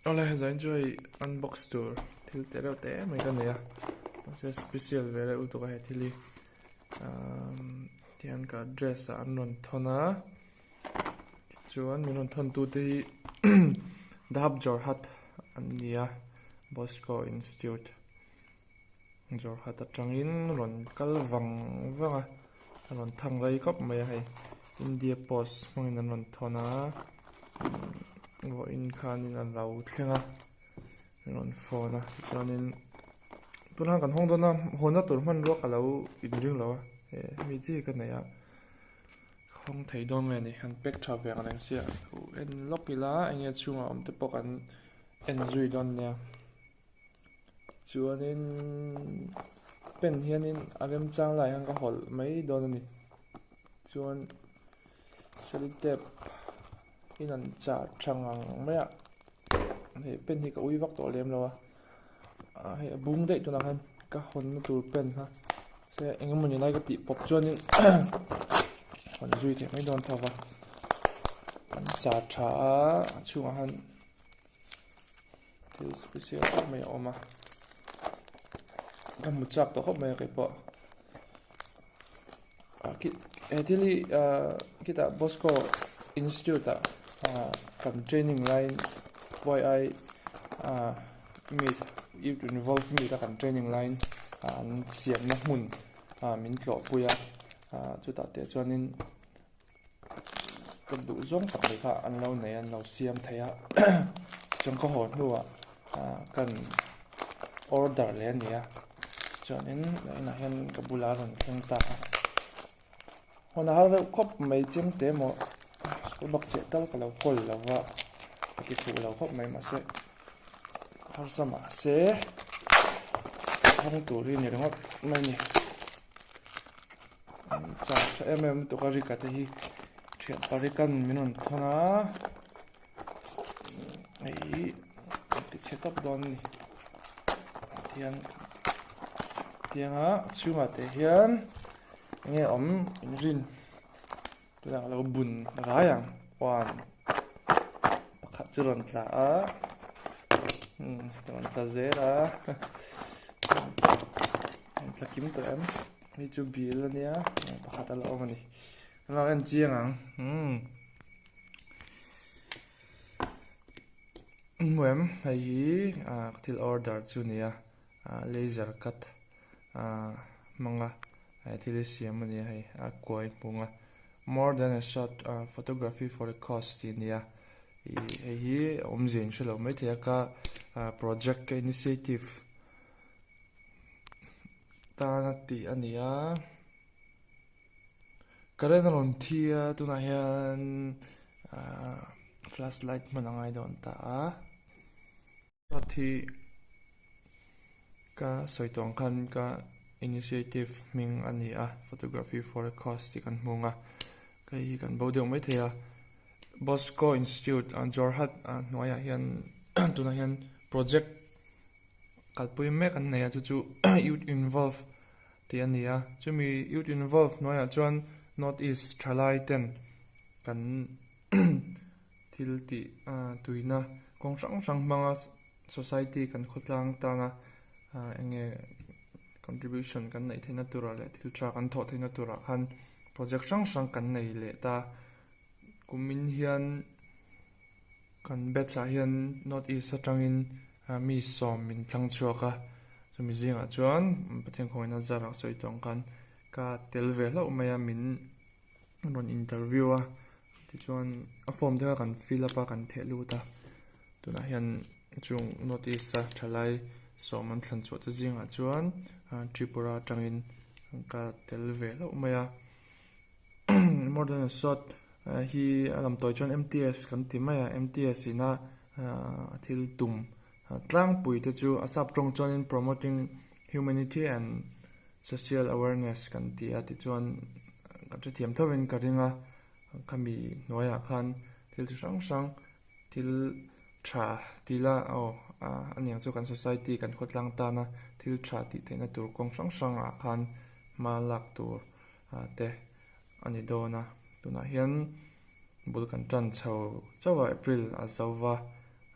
Awle zain chu hei unbox tur thil te reuh te mai ka nei a mahse special ve reuh lutuk a he thil hi umm tihian ka address ah an rawn thawn a tichuan min rawn thawn tu te hi Dahab Jorhat an ni a Bosco Institute Jorhat atangin rawn kal vang vang a a rawn thang rei khawp mai a hei India post hmangin an rawn thawn a vawiin khanin a lo thleng a an rawn phone a tichuanin tunah kan hawng dawn a hawnna tur hmanrua ka lo inring lo a hemi chi ka nei a hawng thei dawn nge ni han pack tha ve ang reng sia en lawk ila enge chhungah awm te pawh kan en zui dawn nia. Chuanin pen hianin a remchang laiah hian ka hawlh mai dawn a ni. Chuan sellotape in an chah tha ngang mai a, hei pen hi ka ui vak tawh lem lo a, hei a bung daih tunah khan ka hawnna tur pen kha se eng emawni lai ka tih pawp chuanin hawn zui theih mai dawn tho va, an chah tha a, a chhungah khan. Thil special tak mai a awm a ka hmu chak tawh khawp mai a keipawh ah khi he thil hi ah khitah Bosco Institute ah ah kan training laiin Y_I ah meet youth involve meet a kan training laiin ah an siamna hmun ah min tlawh pui a ah chutah te chuanin. Ka duh zawng tak mai kha an lo nei a an lo siam thei a chuan ka haw hnuah ah kan order leh a ni a chuanin inah hian ka bulah a rawn thleng ta a hawn a har reuh khawp mai chiang teh maw school bak chiah tal ka lo kawl lo va ka ti fuh lo khawp mai mahse harsa mahse hawng tur hi a ni ringawt mai a ni. Chah tha em em lutuk a rika te hi thian parikan min rawn thawn a hei ti chhe tawp dawn a ni tihian tianga a chhungah te hian enge awm inrin tunah ka lo bun rai ang one pakhat chu rawn tla a rawn tla zel a rawn tla kim tawh em. Hei chu bill a nia pakhat a la awm a ni kan lo en chiang ang umm hmu em hei hi ah thil order chu a ni a ah laser cut ah hmang a he thil hi siam a ni a hei a kuai hmung a more than a shot ah photography for a cause tih a ni a ih hei hi awmzia in hrelo maithei a ka project ka initiative. Tana tih a ni a current a rawn thi a tunah hian ahh flash light hman a ngai dawn ta a dawt hi ka sawi tawh ang khan ka initiative hming a ni a photography for a cause tih kan hmung a hei hi kan bo deuh maithei a Bosco Institute Jorhat hnuaiah hian tunah hian project. Kalpui mek an nei a chu chu youth involve tih a ni a chumi youth involve hnuaiah chuan north east thalai ten kan thil tih tuina kawng hrang hrang hmanga society kan khawtlang tana eng nge contribution kan neih theihna turah leh thil tha kan thawh theihna turah khan project hrang hrang kan nei leh ta kumin hian. Kan batch ah hian North East atangin mi sawm min thlang chhuak a, chumi zingah chuan Pathian khawngaihna zar ah sawi tawh ang khan ka tel ve hlauh mai a, min rawn interview a, tichuan a form te kha kan fill up a kan theh lut a, tunah hian chung North East a thalai sawm an thlan chhuah te zingah chuan Tripura atangin ka tel ve hlauh mai a. More than a shot hi a lam tawi chuan MTS kan ti mai a, MTS ina a thil tum tlangpui te chu a sap tawng chuanin promoting humanity and social awareness kan ti a tichuan ka hrethiam thovin ka ring a khami hnuaiah khan thil chi hrang hrang thil tha tila aw a niang chu kan society kan khawtlang tana thil tha tih theihna tur kawng hrang hrangah khan hma lak tur. te a ni dawn a tunah hian bul kan tan chho chauh a April a zo va.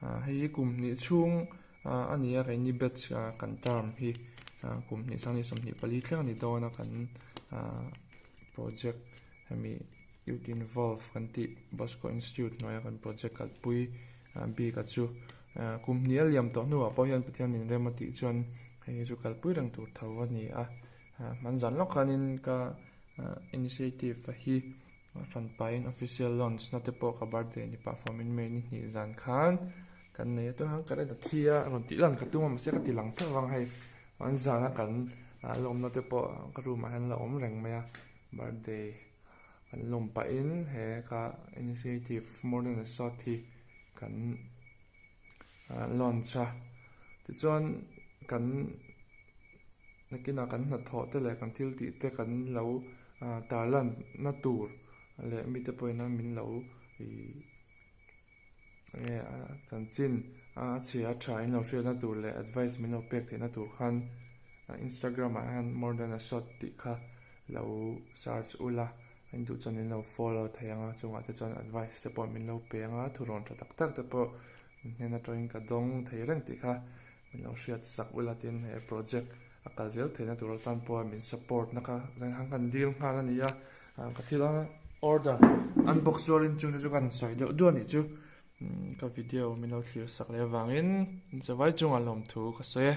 Hei hi kum hnih chhung a ni a keini batch kan term hi kum hnih sang ni 24 thleng a ni dawn a kan project hemi youth involve kan tih Bosco Institute hnuaia kan project kalpui bik a chu kum hnih a liam tawh hnuah pawh hian Pathian min rem a tih chuan hei hi chu kalpui reng tur tho a ni a hman zan lawk khanin ka initiative hi Hran pahin official launch na te pawh ka birthday ni pah fawmin May ni hnih zan khan kan nei a tunah khan current a thi a rawn tih lan ka tum a mahse ka ti lang theuh vang hei an zana kan lawmna te pawh ka room ah hian la awm reng mai a birthday kan lawm pahin he ka initiative more than a shot hi kan launch a tichuan kan Nakinah kan hnathawh te leh kan thil tih te kan lo tarlan na tur leh mite pawhin a min lo ih enge chanchin a chhia a tha in lo hriatna tur leh advice min lo pek theihna tur khan Instagram ah hian more than a shot tih kha lo search ula in duh chuan in lo follow thei ang a chungah te chuan advice te pawh min lo pe ang a thurawn tha tak tak te pawh min hnen atangin ka dawng thei reng tih kha. Min lo hriat sak ula tin he project a kal zel theihna tur atan pawha min support na kha zainghang kan dil nghal a ni a, ka thil a order unbox rualin chung te chu kan sawi deuh duah a nih chu ka video min lo thlir sak leh avangin zavai chungah lawmthu ka sawi e.